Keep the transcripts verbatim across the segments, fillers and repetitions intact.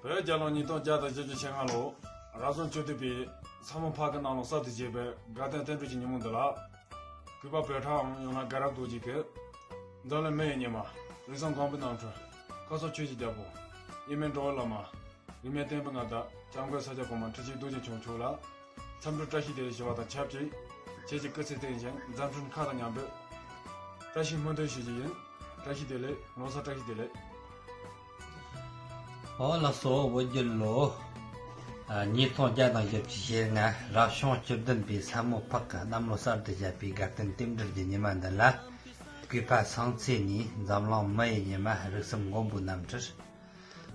བོད་རྒྱལ་ལོ་ཉིས་སྟོང་བརྒྱ་དང་བཞི་བཅུ་ཞེ་ལྔ་ལོ། རབ་བྱུང་བཅུ་བདུན་པའི་ས་མོ་ཕག་གི་གནམ་ལོ་གསར་དུ་བཞད་པའི་དགའ་སྟོན་རྟེན་འབྲེལ་གྱི་ཉིན་མོ་འདི་ལ། གུས་པ་བོད་ཕྲུག་ཡང་ན་དགའ་རབ་རྡོ་རྗེ་གིས་འཛམ་གླིང་མི་ཡི་ཉི་མ། རིགས་གསུམ་མགོན་པོའི་རྣམ་འཕྲུལ། ཁམས་གསུམ་ཆོས་ཀྱི་རྒྱལ་པོ། དབྱེར་མེད་འགྲོ་བའི་བླ་མ། རིས་མེད་བསྟན་པའི་མངའ་བདག་སྐྱབས་མགོན་ས་སྐྱ་གོང་མ་ཁྲི་ཆེན་རྡོ་རྗེ་འཆང་མཆོག་ལ། འཚམས་འདྲི་བཀྲ་ཤིས་བདེ་ལེགས་ཞུ་བ་དང་ཆབས་ཅིག་ཁྱེད་ཀྱི་སྐུ་ཚེ་བརྟན་ཞིང་མཛད་འཕྲིན་ཁག་དང་མཉམ་པའི་བཀྲ་ཤིས་སྨོན་འདུན་ཞུ་རྒྱུ་ཡིན། བཀྲ་ཤིས་བདེ་ལེགས། ལོ་གསར་བཀྲ་ཤིས་བདེ་ལེགས། ཨོ་ལགས་སོ། བོད་རྒྱལ་ལོ། ཨ། ཉིས་སྟོང་བརྒྱ་དང་བཞི་བཅུ་ཞེ་ལྔ། རབ་བྱུང་བཅུ་བདུན་པའི་ས་མོ་ཕག་གི་གནམ་ལོ་གསར་དུ་བཞད་པའི་དགའ་སྟོན་རྟེན་འབྲེལ་གྱི་ཉི་མ་འདི་ལ། གུས་པ་སངས་ཚེ་ནས་འཛམ་གླིང་མི་ཡི་ཉི་མ། རིགས་གསུམ་མགོན་པོའི་རྣམ་འཕྲུལ།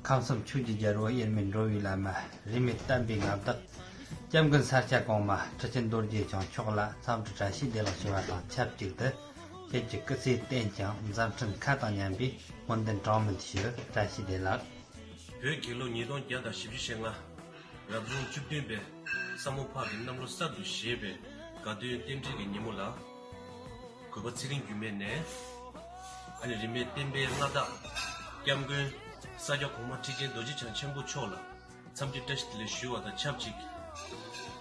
ཁམས་གསུམ་ཆོས་ཀྱི་རྒྱལ་པོ། དབྱེར་མེད་འགྲོ་བའི་བླ་མ། རིས་མེད་བསྟན་པའི་མངའ་བདག་སྐྱབས་མགོན་ས་སྐྱ་གོང་མ་ཁྲི་ཆེན་རྡོ་རྗེ་འཆང་མཆོག་ལ་འཚམས་འདྲི་བཀྲ་ཤིས་བདེ་ལེགས་ཞུ་བ་དང་ཆབས་ཅིག་ཏུ། ཁྱེད་ཀྱི་སྐུ་ཚེ་བརྟན་ཞིང་མཛད་འཕྲིན་ཁག་དང་མཉམ་པའི་སྨོན་འདུན་གྲངས་མེད་ཞུ། བཀྲ་ཤིས་བདེ་ལེགས། བོད་རྒྱལ་ལོ་ཉིས་སྟོང་བརྒྱ་དང་བཞི་བཅུ་ཞེ་ལྔ། རབ་བྱུང་བཅུ་བདུན་པའི་ས་མོ་ཕག་གི་གནམ་ལོ་གསར་དུ་བཞད་པའི་དགའ་སྟོན་རྟེན་འབྲེལ་གྱི་ཉིན་མོ་ལ། གུས་པ་ཚེ་རིང་འགྱུར་མེད་ནས། ཨ་ནི་རིས་མེད་བསྟན་པའི་མངའ་བདག་སྐྱབས་མགོན་ས་སྐྱ་གོང་མ་ཁྲི་ཆེན་རྡོ་རྗེ་འཆང་ཆེན་པོ་མཆོག་ལ་འཚམས་འདྲི་བཀྲ་ཤིས་བདེ་ལེགས་ཞུ་བ་དང་ཆབས་ཅིག་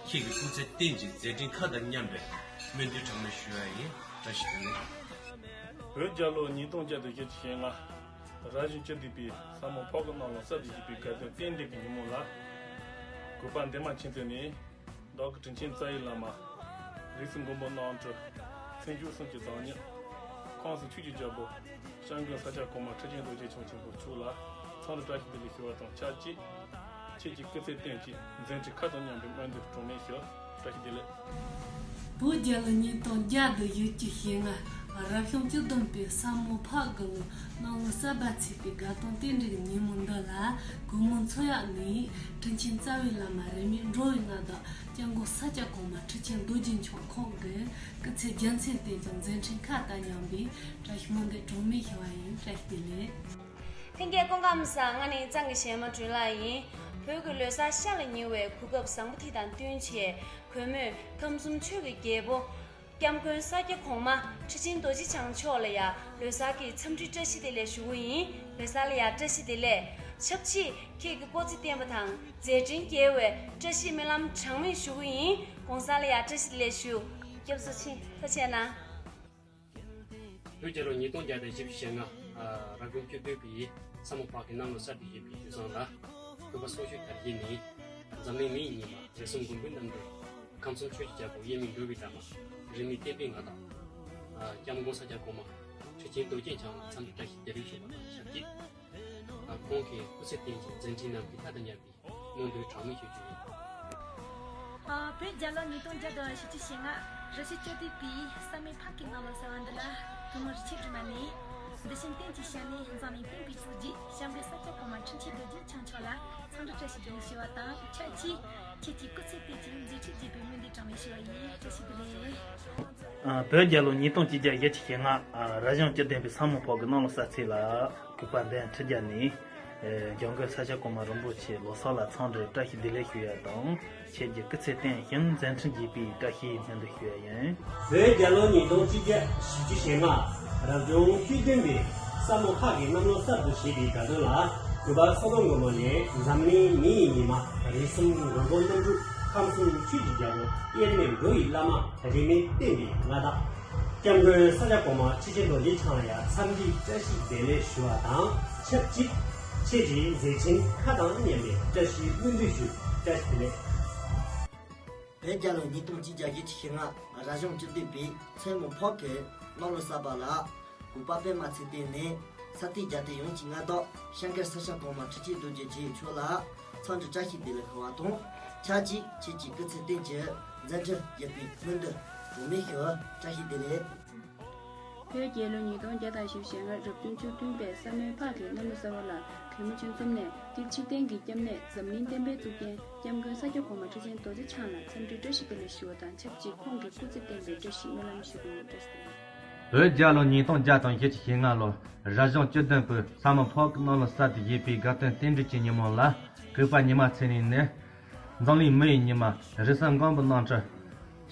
ཁྱེད་ཀྱི་སྐུ་ཚེ་བརྟན་ཅིང་མཛད་འཕྲིན་ཁག་དང་མཉམ་པའི་སྨོན་འདུན་གྲངས་མེད་ཞུ་ཡ་ཡིན། བཀྲ་ཤིས་བདེ་ལེགས། བོད་རྒྱལ་ལོ་ཉིས་སྟོང་བརྒྱ་དང་བཞི་བཅུ་ཞེ་ལྔ། རབ་བྱུང་བཅུ་བདུན་པའི་ས་མོ་ཕག་གི་གནམ་ལོ་གསར་དུ་བཞད་པའི་དགའ་སྟོན་རྟེན་འབྲེལ་གྱི་ཉིན་མོ་ལ། གུས་པ་འདན་མ་མཁྱེན་བརྩེ་ནས། བདག་གི་དྲིན་ཆེན་རྩ་བའི་བླ་མ། རིགས་གསུམ་མགོན་པོ་རྣམ་འཕྲུལ། མཚན་བརྗོད་གསུམ་གྱི་བདག་ཉིད། ཁམས་གསུམ་ཆོས་ཀྱི་རྒྱལ་པོ། སྐྱབས་མགོན་ས་སྐྱ་གོང་མ་ཁྲི་ཆེན་རྡོ་རྗེ་འཆང་ཆེན་པོ་མཆོག་ལ་འཚམས་འདྲི་བཀྲ་ཤིས་བདེ་ལེགས་ཞུ་བ་དང་ཆབས་ཅིག་ཁྱེད་ཀྱི་སྐུ་ཚེ་བརྟན་ཅིང་མཛད་འཕྲིན་ཁག་དང་མཉམ་པའི་སྨོན་འདུན་གྲངས་མེད་ཞུ། བཀྲ་ཤིས་བདེ་ལེགས། བོད་རྒྱལ་ལོ་ཉིས་སྟོང་བརྒྱ་དང་བཞི་བཅུ་ཞེ་ལྔ། རབ་བྱུང་བཅུ་བདུན་པའི་ས་མོ་ཕག་གི་ལོ་གནམ་ལོ་གསར་པ་ཚེས་པའི་དགའ་སྟོན་རྟེན་འབྲེལ་གྱི་ཉིན་མོ་འདི་ལ། གུས་མོ་མཚོ་གཡག་ནས་དྲིན་ཆེན་རྩ་བའི་བླ་མ་རིས་མེད་འགྲོ་བའི་མངའ་བདག་སྐྱབས་མགོན་ས་སྐྱ་གོང་མ་ཁྲི་ཆེན་རྡོ་རྗེ་འཆང་ཁོང་གི་སྐུ་ཚེ་རྒྱལ་མཚན་བརྟན་ཅིང་མཛད་འཕྲིན་ཁག་དང་མཉམ་པའི་བཀྲ་ཤིས་སྨོན་འདུན་གྲངས་མེད་ཞུ་བ་ཡིན། བཀྲ་ཤིས་བདེ་ལེགས། ལྷན་རྒྱས་སྐུ་ཁམས་བཟང་། ང་ནི་གཙང་གི་གཞས་མ་སྒྲོན་ལགས་ཡིན། བོད་ཀྱི་ལོ་གསར་ཤར་ལ་ཉེ་བའི་གོ་སྐབས་བཟང་པོ་དེ་དང་བསྟུན་བྱས། གུས་མོས་ཁམས་གསུམ་ཆོས་ཀྱི་རྒྱལ་པོ་སྐྱབས་མགོན་ས་སྐྱ་གོང་མ་ཁྲི་ཆེན་རྡོ་རྗེ་འཆང་མཆོག་ལ་ཡང་ལོ་གསར་གྱི་འཚམས་འདྲི་བཀྲ་ཤིས་བདེ་ལེགས་ཞུ་གི་ཡིན། ལོ་གསར་ལ་ཡང་བཀྲ་ཤིས་བདེ་ལེགས། ཆབས་ཅིག་ཁྱེད་ཀྱི་སྐུ་ཚེ་བརྟན་པ་དང་མཛད་འཕྲིན་རྒྱས་པའི་བཀྲ་ཤིས་སྨོན་ལམ་གྲངས་མེད་ཞུ་གི་ཡིན། གོང་ས་ལ་ཡང་བཀྲ་ཤིས་བདེ་ལེགས་ཞུ། སྐྱབས་སུ་མཆི། ཐུགས་རྗེ་གནང་། བོད་རྒྱལ་ལོ་ཉིས་སྟོང་བརྒྱ་དང་བཞི་བཅུ་ཞེ་ལྔ། རབ་བྱུང་བཅུ་བདུན་པའི་ས་མོ་ཕག་གི་གནམ་ལོ་གསར་དུ་བཞད་པའི་དུས་བཟང་ལ། གུས་པ་སོག་ཤོད་དར་རྒྱས་ནས། འཛམ་གླིང་མི་ཡི་ཉི་མ། རིགས་གསུམ་མགོན་པོའི་རྣམ་འཕྲུལ། ཁམས་གསུམ་ཆོས་ཀྱི་རྒྱལ་པོ། དབྱེར་མེད་འགྲོ་བའི་བླ་མ། རིས་མེད་བསྟན་པའི་མངའ་བདག་སྐྱབས་མགོན་ས་སྐྱ་གོང་མ་ཁྲི་ཆེན་རྡོ་རྗེ་འཆང་ལ་འཚམས་འདྲི་བཀྲ་ཤིས་བདེ་ལེགས་ཞུ་བ་དང་ཆབས་ཅིག་ཁོང་གི་སྐུ་ཚེ་བརྟན་ཅིང་མཛད་འཕྲིན་རྣམ་འཕེལ་ཁག་དང་མཉམ་པའི་སྨོན་འདུན་གྲངས་མེད་ཞུ་རྒྱུ་ཡིན། ཨ། བོད་རྒྱལ་ལོ་ཉིས་སྟོང་བརྒྱ་དང་བཞི་བཅུ་ཞེ་ལྔ། རབ་བྱུང་བཅུ་བདུན་པའི་ས་མོ་ཕག་གི་གནམ་ལོ་གསར་པ་འདི་ལ། གུས་མོ་རིན་ཆེན་སྒྲོལ་མ་ནས། འདི་ཕྱི་གཏན་གྱི་ཞལ་ནས་འཛམ་གླིང་བསྟན་པའི་གཙུག་རྒྱན་སྐྱབས་མགོན་ས་སྐྱ་གོང་མ་ཁྲི་ཆེན་རྡོ་རྗེ་འཆང་མཆོག་ལ་འཚམས་འདྲི་བཀྲ་ཤིས་བདེ་ལེགས་ཞུ་བ་དང་ཆབས་ཅིག་ཁྱེད་ཀྱི་སྐུ་ཚེ་བརྟན་ཅིང་མཛད་འཕྲིན་རྒྱས་པའི་སྨོན་འདུན་གྲངས་མེད་ཞུ་བ་ཡིན། བཀྲ་ཤིས་བདེ་ལེགས། ཨ། བོད་རྒྱལ་ལོ་ཉིས་སྟོང་གཅིག་བརྒྱ་བཞི་བཅུ་ཞེ་ལྔ། ཨ། རབ་བྱུང་བཅུ་བདུན་པའི་ས་མོ་ཕག་གི་གནམ་ལོ་གསར་ཚེས་ལ། གུས་པ་འདན་ཁྲི་རྒྱ་ནས། ཨ། སྐྱབས་མགོན་ས་སྐྱ་གོང་མ་རིན་པོ་ཆེ་ལོ་གསར་ལ་འཚམས་འདྲི་བཀྲ་ཤིས་བདེ་ལེགས་ཞུ་ཡ་དང་། ཁྱེད་ཀྱི་སྐུ་ཚེ་བརྟན་ཞིང་མཛད་འཕྲིན་རྒྱས་པའི་བཀྲ་ཤིས་སྨོན་འདུན་ཞུ་ཡ་ཡིན། བོད་རྒྱལ་ལོ་ཉིས་སྟོང་གཅིག་བརྒྱ་བཞི་བཅུ་ཞེ་ལྔ། རབ་བྱུང་བཅུ་བདུན་པའི་ས་མོ་ཕག་གི་གནམ་ལོ་གསར་དུ་བཞད་པའི་དགའ་སྟོན་ལ། གུས་པ་མཚོ་སྒང་མགོན་པོ་ནས། འཛམ་གླིང་མི་ཡི་ཉི་མ། རིགས་གསུམ་མགོན་པོ་རྣམ་འཕྲུལ། ཁམས་གསུམ་ཆོས་ཀྱི་རྒྱལ་པོ། དབྱེར་མེད་འགྲོ་བའི་བླ་མ། རིས་མེད་བསྟན་པའི་མངའ་བདག་སྐྱབས་མགོན་ས་སྐྱ་གོང་མ་ཁྲི་ཆེན་རྡོ་རྗེ་འཆང་ལ་ཡང་འཚམས་འདྲི་བཀྲ་ཤིས་བདེ་ལེགས་ཞུ་བ་དང་ཆབས་ཅིག་ཁྱེད་ཀྱི་མཛད་འཕྲིན་ཁག་དང་མཉམ་པའི་བཀྲ་ཤིས་སྨོན་འདུན་ཞུ། བཀྲ་ཤིས་བདེ་ལེགས། བོད་རྒྱལ་ལོ་ཉིས་སྟོང་གཅིག་བརྒྱ་བཞི་བཅུ་ཞེ་ལྔ། རབ་བྱུང་བཅུ་བདུན་པའི་ས་མོ་ཕག་གི་གནམ་ལོ་གསར་པ་ལ། གུས་པ་པད་མ་ཚེ་བརྟན་ནས། ས་སྟེང་རྒྱལ་དོན་ཡོངས་ཀྱི་མངའ་བདག་སྐྱབས་མགོན་ས་སྐྱ་གོང་མ་ཁྲི་ཆེན་རྡོ་རྗེ་འཆང་མཆོག་ལ་འཚམས་འདྲི་བཀྲ་ཤིས་བདེ་ལེགས་ཞུ་བ་དང་ཆབས་ཅིག་ཁྱེད་ཀྱི་སྐུ་ཚེ་བརྟན་ཅིང་མཛད་འཕྲིན་རྒྱས་པའི་སྨོན་འདུན་གྲངས་མེད་ཞུ། བཀྲ་ཤིས་བདེ་ལེགས། བོད་རྒྱལ་ལོ་ཉིས་སྟོང་བརྒྱ་དང་བཞི་བཅུ་ཞེ་ལྔ། རབ་བྱུང་བཅུ་བདུན་པའི་ས་མོ་ཕག་གི་གནམ་ལོ་གསར་པ་ལ། གུས་མོ་ཆོས་འཛོམས་ནས། དེ་ཕྱི་གཏན་གྱི་སྐྱབས་གནས་འཛམ་གླིང་བསྟན་པའི་གཙུག་རྒྱན་སྐྱབས་མགོན་ས་སྐྱ་གོང་མ་ཁྲི་ཆེན་རྡོ་རྗེ་འཆང་ལ་འཚམས་འདྲི་བཀྲ་ཤིས་བདེ་ལེགས་ཞུ་བ་དང་ཆབས་ཅིག་ཁོང་གི་སྐུ་ཚེ་བརྟན་པའི་བཀྲ་ཤིས་སྨོན་ལམ་ཞུ་གི་ཡོད། བཀྲ་ཤིས་བདེ་ལེགས། བོད་རྒྱལ་ལོ་ཉིས་སྟོང་བརྒྱ་དང་བཞི་བཅུ་ཞེ་ལྔ་ལོ། རབ་བྱུང་བཅུ་བདུན་པའི་ས་མོ་ཕག་གི་གནམ་ལོ་གསར་དུ་བཞད་པའི་དགའ་སྟོན་རྟེན་འབྲེལ་གྱི་ཉིན་མོ་ལ། གུས་པ་ཉི་མ་ཚེ་རིང་ནས། འཛམ་གླིང་མི་ཡི་ཉི་མ། རིགས་གསུམ་མགོན་པོ་རྣམ་འཕྲུལ།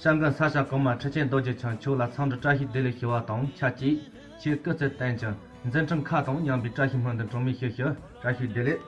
སྐྱབས་མགོན་ས་སྐྱ་གོང་མ་ཁྲི་ཆེན་རྡོ་རྗེ་འཆང་མཆོག་ལ་འཚམས་འདྲི་བཀྲ་ཤིས་བདེ་ལེགས་ཞུ་བ་དང་ཆབས་ཅིག་ཁྱེད་སྐུ་ཚེ་བརྟན་ཅིང་མཛད་འཕྲིན་ཁག་དང་མཉམ་པའི་བཀྲ་ཤིས་སྨོན་འདུན་གྲངས་མེད་ཞུ་ཞུ། བཀྲ་ཤིས་བདེ་ལེགས།